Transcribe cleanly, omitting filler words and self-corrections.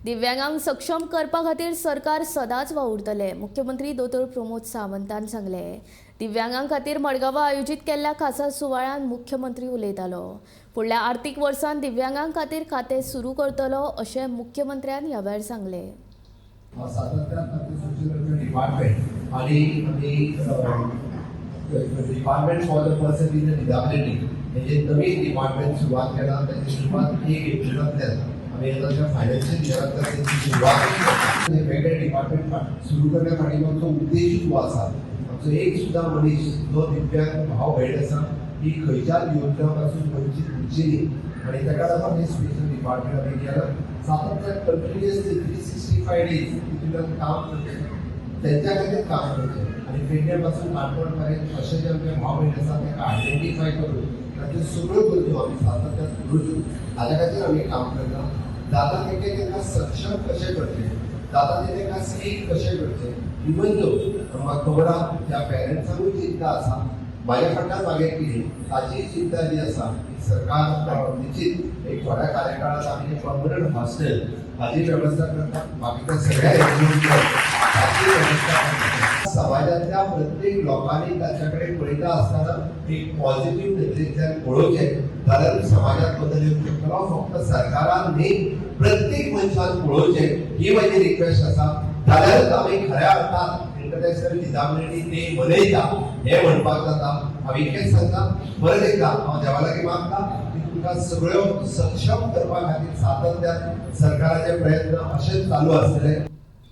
दिव्यांगांक सक्षम करपा खातीर सरकार सदांच वावुरतले, मुख्यमंत्री दोतोर प्रमोद सावंतान सांगले. दिव्यांगां खातीर मडगांवां आयोजीत केल्ल्या खासा सुवाळ्यात मुख्यमंत्री उलयतालो. फुडल्या आर्थीक वर्सांत दिव्यांगां खातीर खातें सुरू करतलो, अशें मुख्यमंत्र्यान ह्या वेळार सांगलें. सातत्यान आमचे सोशल वेलफेअर डिपार्टमेंट आणि आमी Department for the Person with Disability हे जे नवीन डिपार्टमेंट सुरवात केला, त्याची सुरवात 1 एप्रिलांतल्यान आमी आतां फायनान्शियल इयरांतल्यान तेची सुरवात केली. हे वेगळे डिपार्टमेंट सुरू करण्या फाटी आमचो उद्देश जो आसा, आमचो एक सुद्दां मनीस जो दिव्यांग भाव भयण आसा, ही खंयच्याच योजना पासून वंचीत उरची न्ही आनी ताका लागून हे स्पेशल डिपार्टमेंट आमी केलां. सातत्यान कंटिन्युअसली 365 डेज तितूंतल्यान काम करचें, तेंच्या खातीर काम करचें आनी पेडणे पासून काणकोण पर्यंत अशे जे आमचे भाव भयण आसा, तांकां आयडेंटिफाय करून तांच्यो सगळ्यो गरजो आमी सातत्यान पुरोवच्यो, हाज्या खातीर आमी काम करता. जाता तितकें तांकां सक्षम कशें करचें, जाता ते तांकां स्कील कशें करचें. इवन दो म्हाका खबर आहा, त्या पेरंट्सांकूय चिंता आसा, म्हाज्या फाटल्यान मागीर कितें, ताची चिंता जी आसा ती सरकार निश्चित एक थोड्या कार्यकाळात आमी परमनंट हॉस्टेल हाजी वेवस्था करता. बाकीच्या सगळ्या एनजीओ ताची वेवस्था करता. समाजातल्या प्रत्येक लोकांनी ताच्या कडेन पळयता आसतना एक पॉझिटिव्ह नदरेंतल्यान पळोवचें जाल्यार समाजात बदल येवंक शकतलो. फक्त सरकारान न्ही, प्रत्येक मनशान पळोवचें, ही म्हाजी रिक्वेस्ट आसा. जाल्यारूच आमी खऱ्या अर्थान इंटरनॅशनल डिजाबिलिटी डे मनयता हें म्हणपाक जाता. हांव इतकेंच सांगता. परत एकदा हांव देवा लागीं मागता की तुमकां सगळ्यो सक्षम करपा खातीर सातत्यान सरकाराचे प्रयत्न अशेच चालू आसतले.